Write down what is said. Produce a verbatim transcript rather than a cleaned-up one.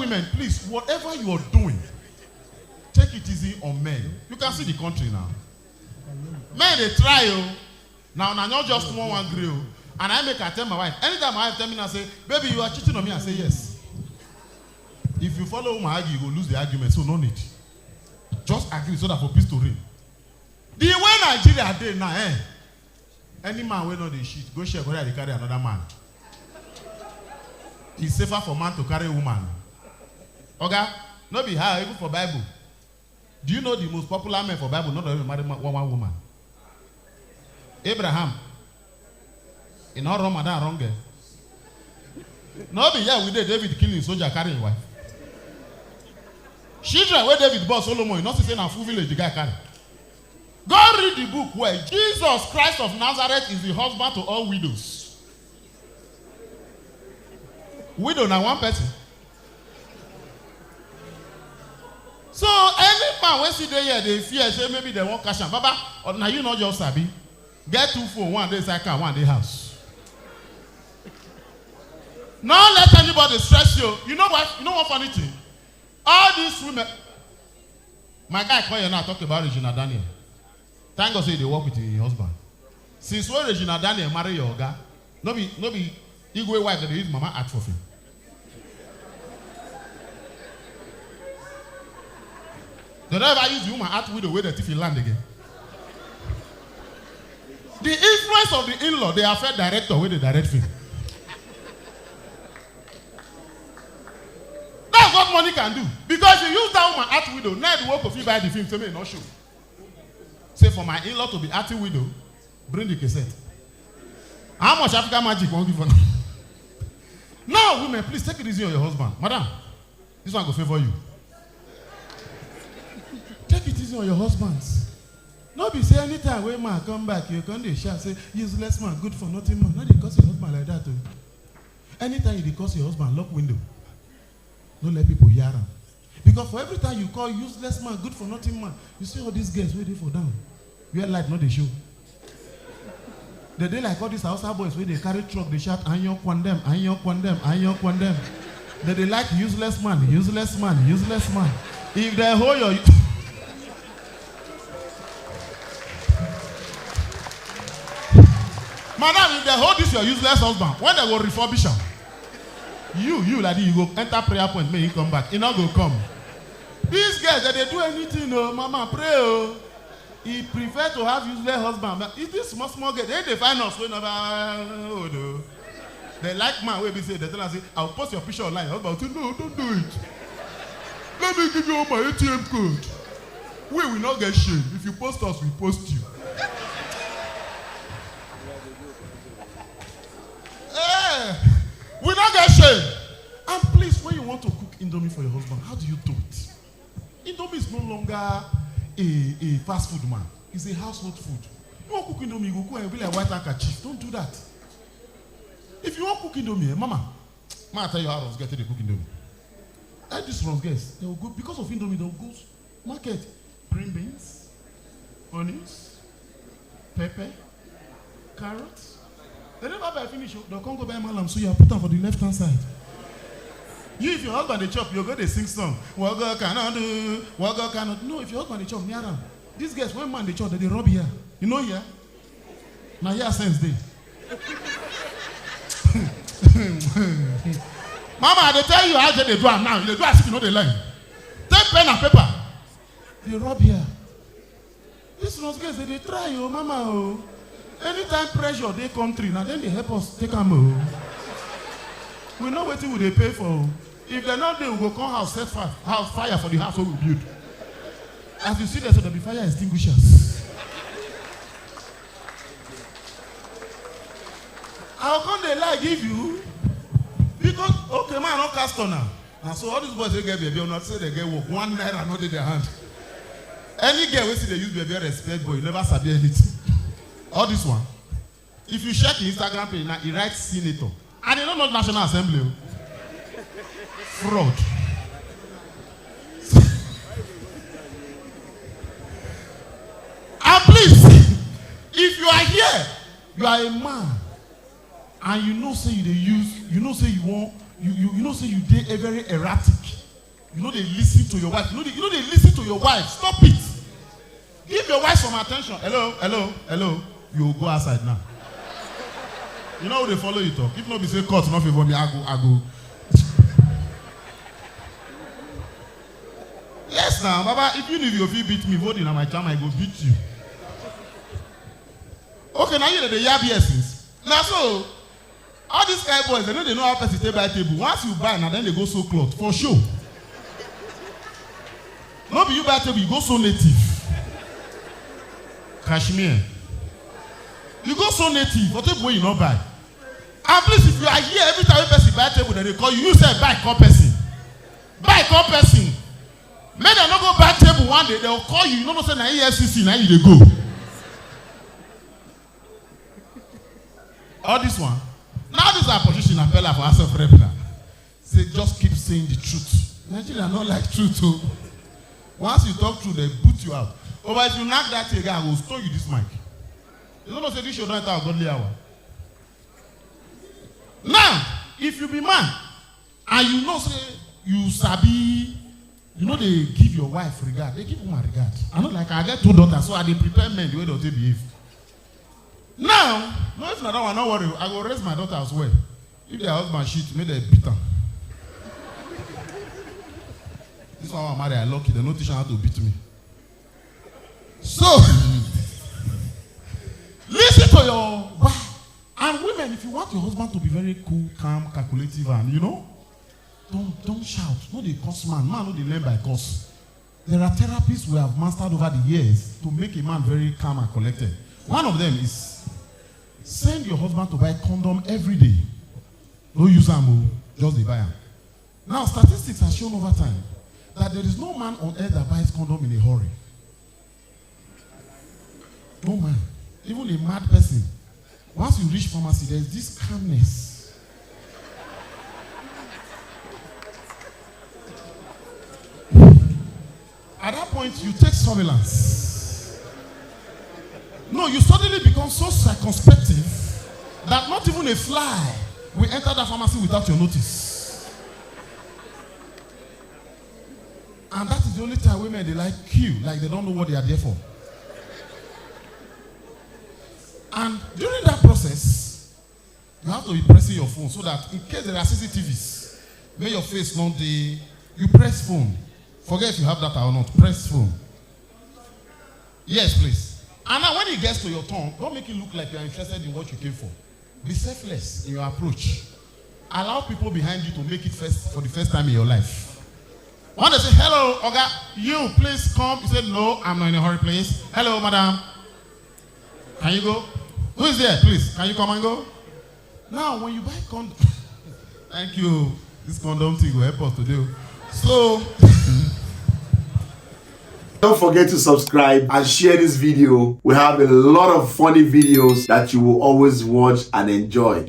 Men, please, whatever you are doing, take it easy on men. You can see the country now. Men dey try o. Now, now, not just one, one grey o. And I make, I tell my wife. Anytime my wife tell me now, say, "Baby, you are cheating on me," I say, "Yes." If you follow woman argue, you go lose the argument, so no need. Just agree so that for peace to reign. The way Nigeria dey now, eh? Any man wey no dey shit, go check whether they carry another man. It's safer for man to carry woman. Oga, no be how, even for Bible. Do you know the most popular men for Bible? Not even marry ma-, one, one woman. Abraham. He not run madam wrong girl. No be here we dey, David killing soldier carry him wife. Children wey David born Solomon, you know, see say na full village the guy carry. Go read the book well. Jesus Christ of Nazareth is the husband to all widows. Widow na one person. So any man wey see dey here dey fear say maybe they won't cash am. Baba, or na you not just sabi. Get two phone, one dey inside car, one dey house. No let anybody stress you. You know what? You know one funny thing? All these women, my guy come here now talk about Regina Daniel. Thank God say they work with your husband. Since when Regina Daniel marry your guy, no be, no be Igwe wife that they use mama act for film. They don't ever use the woman act widow where the thief land again. The influence of the in-law, they affect director where they direct film. That's what money can do. Because you use that woman act widow, now the work of you buy the film, say me not show. Say for my in-law to be acting widow, bring the cassette. How much African Magic won't give for now? Now, women, please take it easy on your husband. Madam, this one go favor you. Take it easy on your husbands. No be say anytime wey man come back, you come dey shout say, "Useless man, good for nothing man." No dey curse your husband like that o. Anytime you dey curse your husband, lock window. No let people hear am. Because for every time you call useless man, good for nothing man, you see all these girls wey dey for down where light no dey show. They dey like all these Hausa boys wey dey carry truck dey shout, "Anyo kwandem, anyo kwandem, anyo kwandem." They dey like useless man, useless man, useless man. If they hold your madam, if they hold this your useless husband, when they go refurbish am, you, you like this, you go enter prayer point, make him come back. He not go come. These girls, they dey do anything o. Mama, pray o. He prefer to have useless husband. But if this small, small girl, they dey find us, we never hold o. They like man wey be say, they tell us, say, "I'll post your picture online." Husband say, "No, don't do it. Let me give you all my A T M code." We will not get shame. If you post us, we post you. Eh, we not get shame. And please, when you want to cook indomie for your husband, how do you do it? Indomie is no longer a, a fast food, man. It's a household food. You want cook indomie, you go cook and be like white handkerchief. Don't do that. If you want cook indomie, eh, mama, ma tell you how Rose get to the cook indomie. All these Rose girls, they will go because of indomie. They will go market, green beans, onions, pepper, carrots. They never buy finish o. They come go buy malam, so you put am for the left hand side. You, if your husband dey chop, you go dey sing song. What God cannot do, what God cannot. No, if your husband dey chop, near am. These girls, when man dey chop, they dey rub here. You know here? Na here sense dey. Mama, I dey tell you how they dey do am now. You dey do as if you no dey learn. Take pen and paper. Dey rub here. This Rose girls, they dey try o, mama o. Anytime pressure dey country, na dem dey help us take am o. We know wetin we dey pay for o. If dem no dey, we go come house, set fire, house fire for the house wey we build. As you see there, so there be fire extinguishers. I go come dey lie give you because, okay, man, I no cast on am. And so all these boys wey get baby, una say they get work, one naira no dey their hand. Any girl wey see dey use baby respect boy, you never sabi anything. All this one, if you check the Instagram page now, he write senator, and he no know National Assembly o. Fraud. And please, if you are here, you are a man, and you know say you dey use, you know say you wan You, you, you know say you dey a very erratic. You no dey listen to your wife. You no dey, you no dey listen to your wife. Stop it. Give your wife some attention. Hello, hello, hello. You go outside now. You know who dey follow you talk. If no be say court no favour me, I go, I go. Yes now, Baba, if you need you fit beat me, vote in my charm, I go beat you. Okay, now you dey yab here since. Na so, all these kind boys, they no dey know how person take buy table. Once you buy, na then they go sew cloth for show. No be you buy table, you go sew native. Cashmere. You go sew native for table wey you no buy. And please, if you are here, every time wey person buy table, then they call you, you say buy call person. Buy call person. Make dem no go buy table one day, they will call you, you no know say na E F C C na you dey go. All this one. Now this our position, na Pella for House of Rep now. Say just keep saying the truth. Nigeria no like truth o. Once you talk truth, they boot you out. Over if you knack that thing again, I go stone you this mic. You no know say this show don enter our godly hour. Now, if you be man and you know say you sabi, you no dey give your wife regard, dey give woman regard. I no like, I get two daughters, so I dey prepare men the way they take behave. Now, no, if na that one, no worry, I go raise my daughter as well. If their husband shit, make dem beat am. This one wey I marry, I lucky, they no teach am how to beat me. So, listen to your wife. And women, if you want your husband to be very cool, calm, calculative, and, you know, don't, don't shout. No dey curse man. Man no dey learn by curse. There are therapies we have mastered over the years to make a man very calm and collected. One of them is send your husband to buy condom every day. No use am o, just dey buy am. Now, statistics has shown over time that there is no man on earth that buys condom in a hurry. No man, even a mad person. Once you reach pharmacy, there is this calmness. At that point, you take surveillance. No, you suddenly become so circumspective that not even a fly will enter that pharmacy without your notice. And that is the only time women dey like queue, like they don't know what they are there for. And during that process, you have to be pressing your phone so that in case there are C C T Vs, make your face no dey, you press phone. Forget if you have data or not, press phone. Yes, please. And now when it gets to your turn, don't make it look like you are interested in what you came for. Be selfless in your approach. Allow people behind you to make it first for the first time in your life. When they say, "Hello, Oga, you please come," you say, "No, I'm not in a hurry, please. Hello, madam. Can you go? Who is there? Please, can you come and go?" Now, when you buy condom, thank you. This condom thing will help us today o. So, don't forget to subscribe and share this video. We have a lot of funny videos that you will always watch and enjoy.